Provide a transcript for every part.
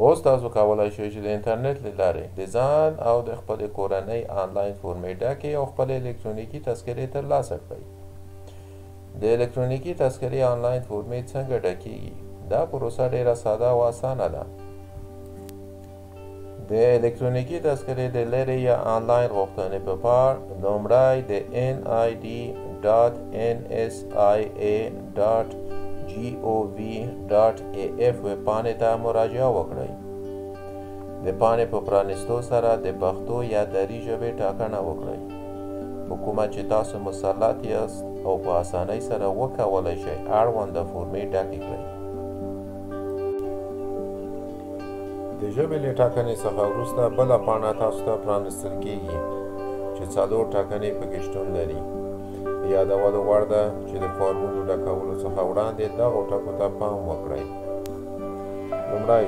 اوس تاسو کولای شئ چې د انټرنیټ له لارې د ځان او د خپلې کورنۍ آنلاین فورمې ډکې او خپلې الکترونیکي تذکرې ترلاسه کړئ. د الکترونیکي تذکرې آنلاین فورمې څنګه ډکیږي؟ دا پروسه ډیره ساده او اسانه ده. د الکترونیکي تذکرې د لرې یا آنلاین غوښتنې په پار لومړی د nid.nsia.gov.af ویبپاڼې ته مراجعه وکړئ. د پاڼې په پرانیستو سره د پښتو یا دري ژبې ټاکنه وکړئ، په کومه چې تاسو مسلط یاست او په اسانۍ سره وکولای شئ اړونده فورمې ډکې کړئ. د ژبې له ټاکنې څخه وروسته بله پاڼه تاسو ته پرانیستل کیږي چې 4 ټاکنې پکې شتون لري. د یادولو وړ ده چې د فارمونو ډکولو څخه وړاندې دغو ټکو ته پام وکړئ. لومړی،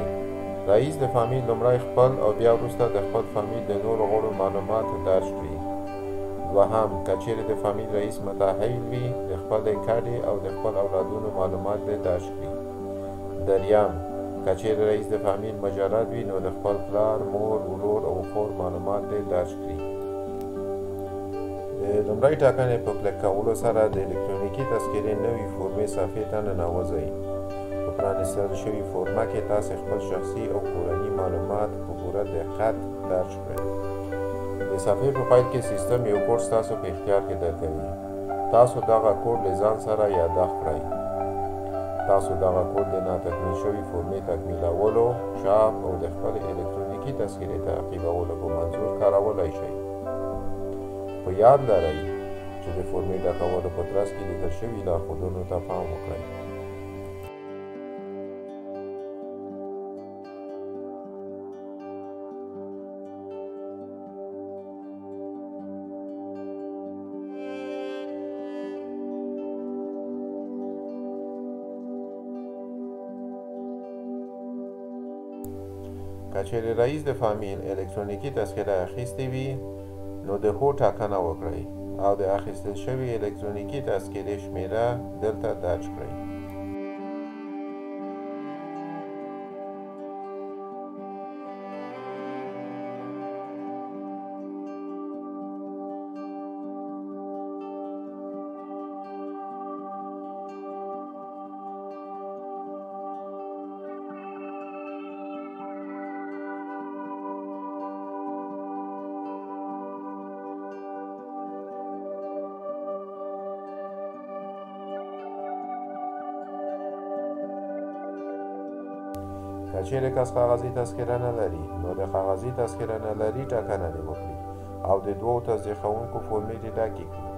رئیس د فامیل لومړی خپل او بیا وروسته د خپل فامیل د نورو غړو معلومات درج کړي. دوهم، که چیرې د فامیل رئیس متأهل وي، د خپلې کډې او د خپل اولادونو معلومات دې درج کړي. دریم، که چیرې رئیس د فامیل مجرد وي، نو د خپل پلار، مور، ورور او خور معلومات دې درج کړي. د لومړۍ ټاکنې په کلیک کولو سره د الکترونیکي تذکرې نوي فورمې صفحې ته ننوځئ. په پرانیستل شوي فورمه کې تاسې خپل شخصي او کورني معلومات په پوره دقت درج کړئ. د صفحې په پیل کې سیستم یو کوډ ستاسو په اختیار کې درکوي. تاسو دغه کوډ له ځان سره یادښت کړئ. تاسو دغه کوډ د ناتکمیل شوي فورمې تکمیلولو، چاپ او د خپلې الکترونیکي تذکرې تعقیبولو په منظور کارولی شئ. په یاد لرئ چې د فورمې ډکولو په ترڅ کې لیکل شوي لارښودونو ته پام وکړئ. که چیرې رئیس د فامیل الکترونیکي تذکره اخیستې وي، نو د هو ټاکنه وکړئ او د اخیستل شوي الکترونیکي تذکرې شمیره دلته درج کړئ. که چیرې کس کاغذي تذکره نه لري، نو د کاغذي تذکره نه لري ټاکنه دې وکړي او د 2 تصدیقوونکو فورمې دې ډکې کړي.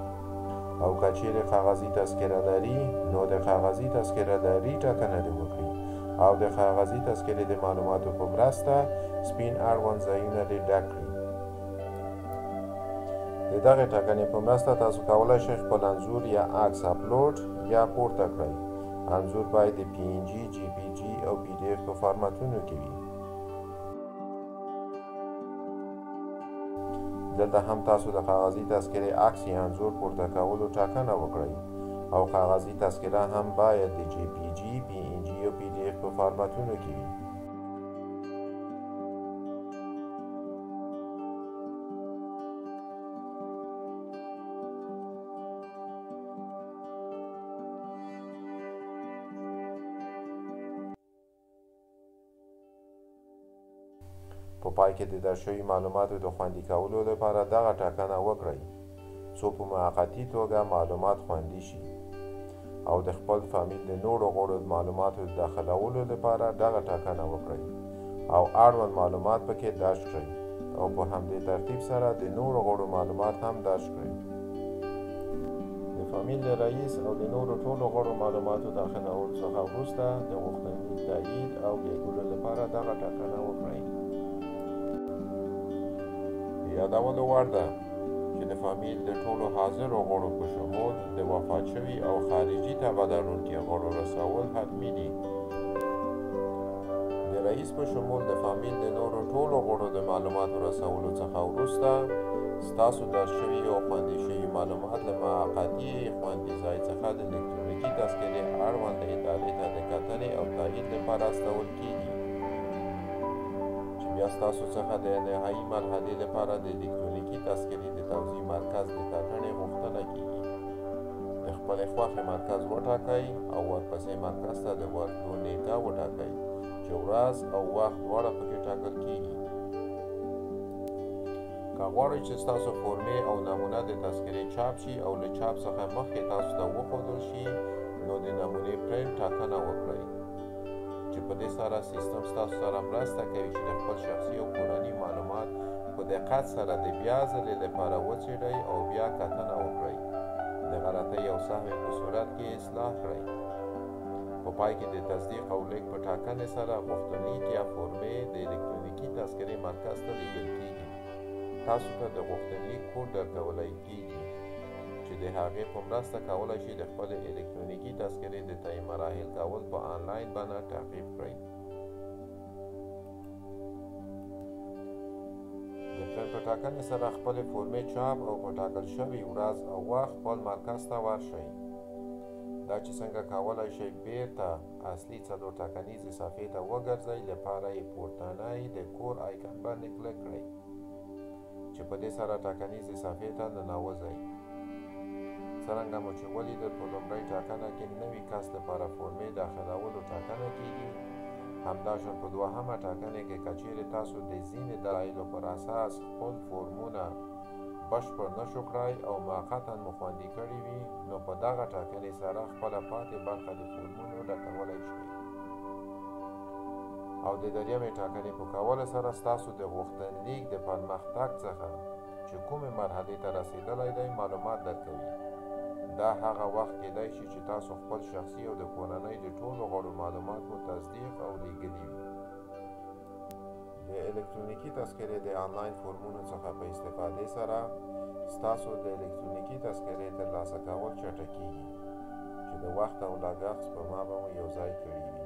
او که چیرې کاغذي تذکره لري، نو د کاغذي تذکره لري ټاکنه دې وکړي او د کاغذي تذکرې د معلوماتو په مرسته سپین اړوند ځایونه دې ډک کړي. د دغې ټاکنې په مرسته تاسو کولی شئ خپل انځور یا عکس اپلوډ یا پورته کړئ. انځور باید د PNG، JPG او PDF په فارمتونو کې وي. دلته هم تاسو د کاغذي تذکرې عکس یا انځور پورته کولو ټاکنه وکړئ او کاغذي تذکره هم باید د JPG، PNG او PDF په فارمتونو کې وي. په پای کې د درج شوي معلوماتو د خوندي کولو لپاره دغه ټاکنه وکړئ، څو په موقتي توګه معلومات خوندي شي، او د خپل فامیل د نورو غړو د معلوماتو د داخلولو لپاره دغه ټاکنه وکړئ او اړوند معلومات پکې درج کړئ، او په همدې ترتیب سره د نورو غړو معلومات هم درج کړئ. د فامیل د رئیس او د نورو ټولو غړو معلوماتو داخلولو څخه وروسته د غوښتنلیک تایید او لیږلو لپاره دغه ټاکنه وکړئ. یادولو وړ ده چې د فامیل د ټولو حاضرو غړو په شمول د وفات شوي او خارجي تبعه لرونکي غړو رسول حتمي دي. د رئیس په شمول د فامیل د نورو ټولو غړو د معلوماتو رسولو څخه وروسته ستاسو درج شوي او خوندي شوي معلومات له موقتي خوندي ځای څخه د الکترونیکي تذکرې اړوند ادارې ته د کتنې او تایید لپاره استول کیږي. بیا ستاسو څخه د نهایي مرحلې لپاره د الکترونیکي تذکرې د توزیع مرکز د ټاکنې غوښتنه کیږي. د خپلې خوښې مرکز وټاکئ او ورپسې مرکز ته د ورتلو نیټه وټاکئ چې ورځ او وخت دواړه پکې ټاکل کیږي. که غواړئ چې ستاسو فورمې او نمونه د تذکرې چاپ شي او له چاپ څخه مخکې تاسو ته وښودل شي، نو د نمونې پرنټ ټاکنه وکړئ، چې په دې سره سیستم ستاسو سره مرسته کوي چې د خپل شخصي او کورني معلومات په دقت سره د بیا ځلې لپاره وڅېړئ او بیا کتنه وکړئ. د غلطۍ او سهوې په صورت کې اصلاح کړئ. په پای کې د تصدیق او لیک په ټاکنې سره غوښتنلیک یا فورمې د الکترونیکي تذکرې مرکز ته لیږل کیږي. تاسو ته د غوښتنلیک کوډ درکولی کیږي چې د هغې په مرسته کولی شئ د خپلې الکترونیکي تذکرې د تعین مراحل کول په آنلاین بڼه تعقیب کړئ. د پرنټ په ټاکنې سره خپلې فورمې چاپ او په ټاکل شوي ورځ او وخت خپل مرکز ته ورشئ. دا چې څنګه کولی شئ بیرته اصلي څلور ټاکنیزې صفحې ته وګرځئ لپاره یې پورتنی د کور آیکن باندې کلیک کړئ چې په دې سره ټاکنیزې صفحې ته ننوځئ. څرنګه مو چې ولیدل په لومړۍ ټاکنه کې نوي کس لپاره فورمې داخلولو ټاکنه کیږي. همداشان په دوهمه ټاکنه کې که چیرې تاسو د ځینې دلایلو پر اساس خپل فورمونه بشپړ نشو کړای او موقتا مو خوندي کړي وي، نو په دغه ټاکنې سره خپله پاتې برخه د فورمونو ډکولی شئ. او د دریمې ټاکنې په کولو سره ستاسو د غوښتنلیک د پرمختګ څخه چې کومې مرحلې ته رسېدلی دی معلومات درکوي. دا هغه وخت کیدای شي چې تاسو خپل شخصي او د کورنۍ د ټولو غړو معلومات مو تصدیق او لیږلي وي. د الکترونیکي تذکرې د آنلاین فورمونو څخه په استفادې سره ستاسو د الکترونیکي تذکرې ترلاسه کول چټکیږي چې د وخت او لګښت سپما به مو یو ځای کړي وي.